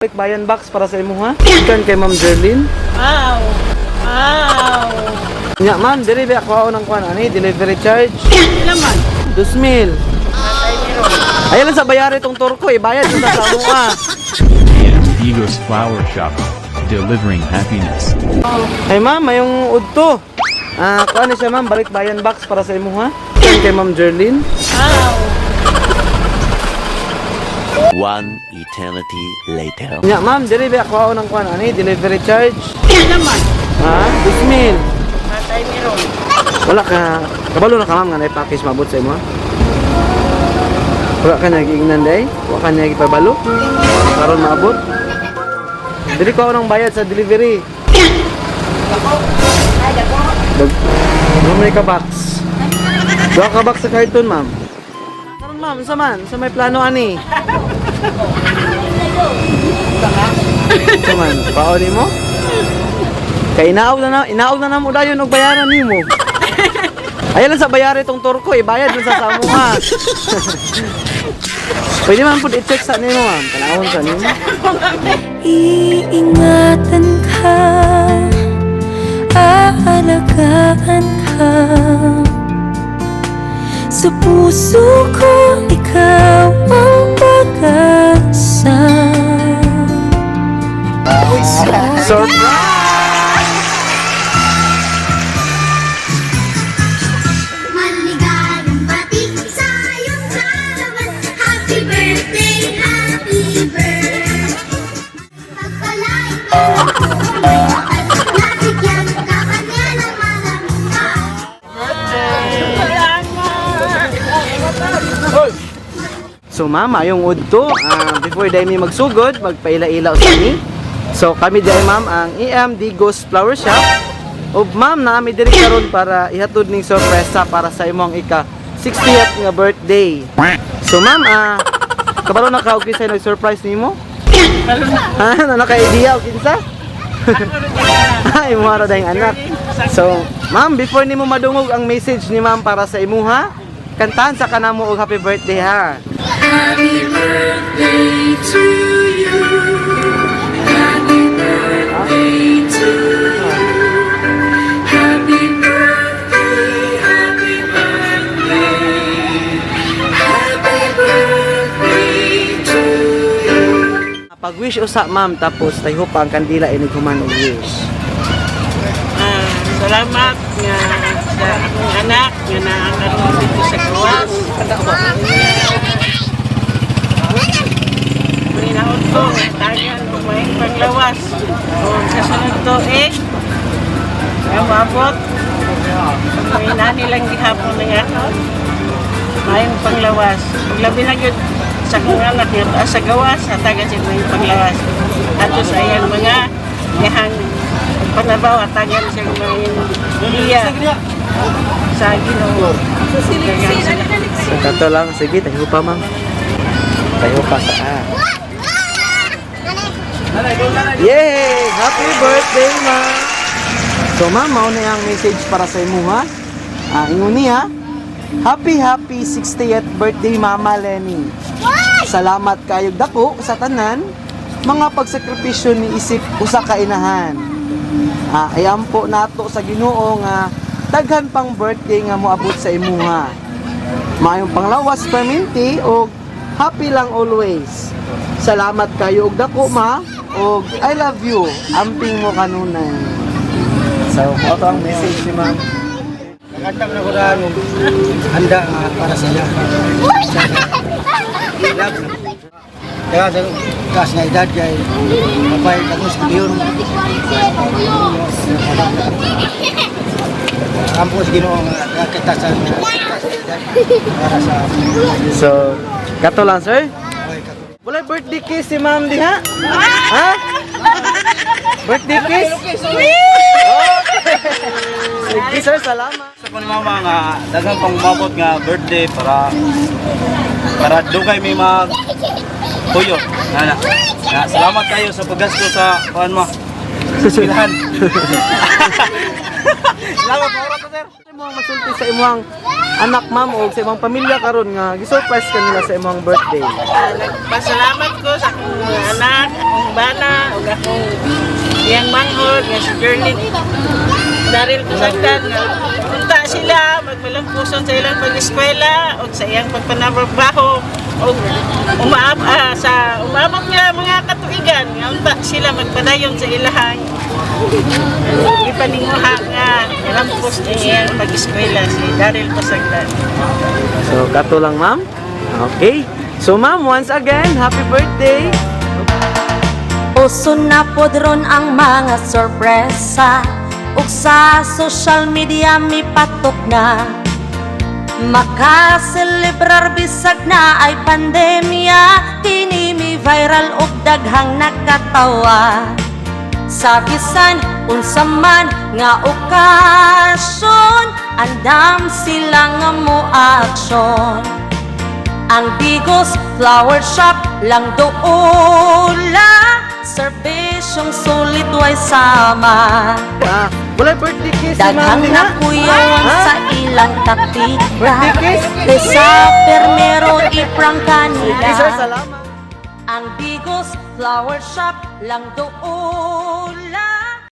Bayan box para sa imuha. Ikan kay Ma'am Jerlyn. Wow! Wow! Nya ma'am, diri ba ako ng kuan ani delivery charge? Pila man? 2,000. Natay meron. Ayan lang sa bayari itong turko, ibayad sa sa amuha. And Eagles Flower Shop, delivering happiness. Ay ma'am, mayong udto. Ah, kuan ni siya ma'am, balik bayan box para sa imuha. Ikan kay Ma'am Jerlyn. Wow! One eternity later. Nya ma'am, diri ba ako ng kuan ani delivery charge? Pila man? Ha? 2,000. Natay meron. Wala ka, kabalo na ka ma'am nga na package maabot sa imo. Wala ka nagiingnan day? Wala ka nagipabalo? Karon maabot? Dili ko ako ng bayad sa delivery. Dag Ma'am, ka box. Duha ka box sa carton, ma'am. Karon ma'am, sa man? Sa may plano ani? Sa man, paon nimo? Kay inaog na na, inaog na namo dayon og bayaran nimo. Ayan lang sa bayari itong turko, ibayad lang sa samuha. Pwede man po i-check sa nimo, ma'am. Tanawon sa nimo. Iingatan ka, aalagaan ka. Sa puso ko, ikaw ang pag-asa. Surprise! Maligayang bati sa iyong kaalaman. Happy birthday, happy birthday. Pagpalain ka ng buong may kapal, nabigyan ka kanya ng maraming mahal. So ma'am, ayong udto, before dahil mi magsugod, magpaila-ila sa mi. So kami dahil ma'am ang EM Digos Flower Shop. Ug ma'am, naami diri karon para ihatod ning sorpresa para sa imong ika 60th nga birthday. So ma'am, kabalo na ka og kinsa nag-surprise nimo? Ha, na naka-idea og kinsa? Ay, mo ra dayong anak. So, ma'am, before nimo madungog ang message ni ma'am para sa imuha, kantahan sa kanamo og happy birthday ha. Pag-wish usa ma'am tapos tayo pa ang kandila inig human og wish. Ah, salamat nga sa akong anak nga naakaroon dito sa gawas. Ninaot ko nga tagan kumain panglawas. O sa sunod to eh, nga maabot. May nani lang gihapon ng ako. Maayong panglawas. Ug labi na gyud sa akong anak nga taas sa gawas, hatagan siya maayong panglawas. Ato sa iyang mga yahang panabaw, hatagan siya maayong iya sa Ginoo. So kato lang, sige tayo pa ma'am. Tayo pa sa ah. Yay! Happy birthday ma'am! So ma'am, mao na ang message para sa imuha. Ah, ingon niya, happy happy 60th birthday Mama Lenny. Salamat kayog dako sa tanan mga pagsakripisyo ni isip usa ka inahan. Ah, ayampo nato sa Ginoo nga daghan pang birthday nga moabot sa imuha. Maayong panglawas perminti og happy lang always. Salamat kayo og dako ma og I love you. Amping mo kanunay. So, mao to ang message ni ma'am. Nagandam na ko na og handa nga para sa iya. Ilap. Kaya sa taas nga edad kay mapay kamo sa leon. Ampo sa Ginoo nga kita sa taas nga edad para sa So, kato lang sir. buhay ka. Wala birthday kiss si ma'am diha? Ha? Birthday kiss? Okay. Sige sir, salamat. Sa ni mama nga daghang pang umabot nga birthday para para dugay may mag puyo. Na, na. Na, salamat kayo sa paggasto sa kuan mo. Eskwelahan. Salamat po oras, sir. Imong masulti sa imong anak, ma'am, o sa imong pamilya karon nga gi-surprise kanila sa imong birthday. Ah, nagpasalamat ko sa akong mga anak, akong bana, ug akong iyang manghod nga si Jerlyn Daryl Kusagdan nga unta sila magmalampuson sa ilang pag-eskwela ug sa iyang pagpanabaho ug sa umaabot nga mga katuigan nga unta sila magpadayon sa ilahang ipaninguha nga lampos ang iyang pag-eskwela si Daryl Kusagdan. So kato lang, ma'am. Okay. So ma'am, once again, happy birthday. Uso na pod ron ang mga sorpresa ug sa social media mipatok na. Makaselebrar bisag na ay pandemya. Kini mi viral ug daghang nakatawa. Sa bisan unsa man nga okasyon, andam sila nga mo aksyon. Ang Digos Flower Shop lang doula. Serbisyong sulit way sama. Ah, wala birthday kiss si ma'am Daghang din ha? nakuyawan Ha? sa ilang taktika. Birthday kiss? Kaysa permero iprangka Sige, nila. sir, salamat. Ang Digos Flower Shop lang doula.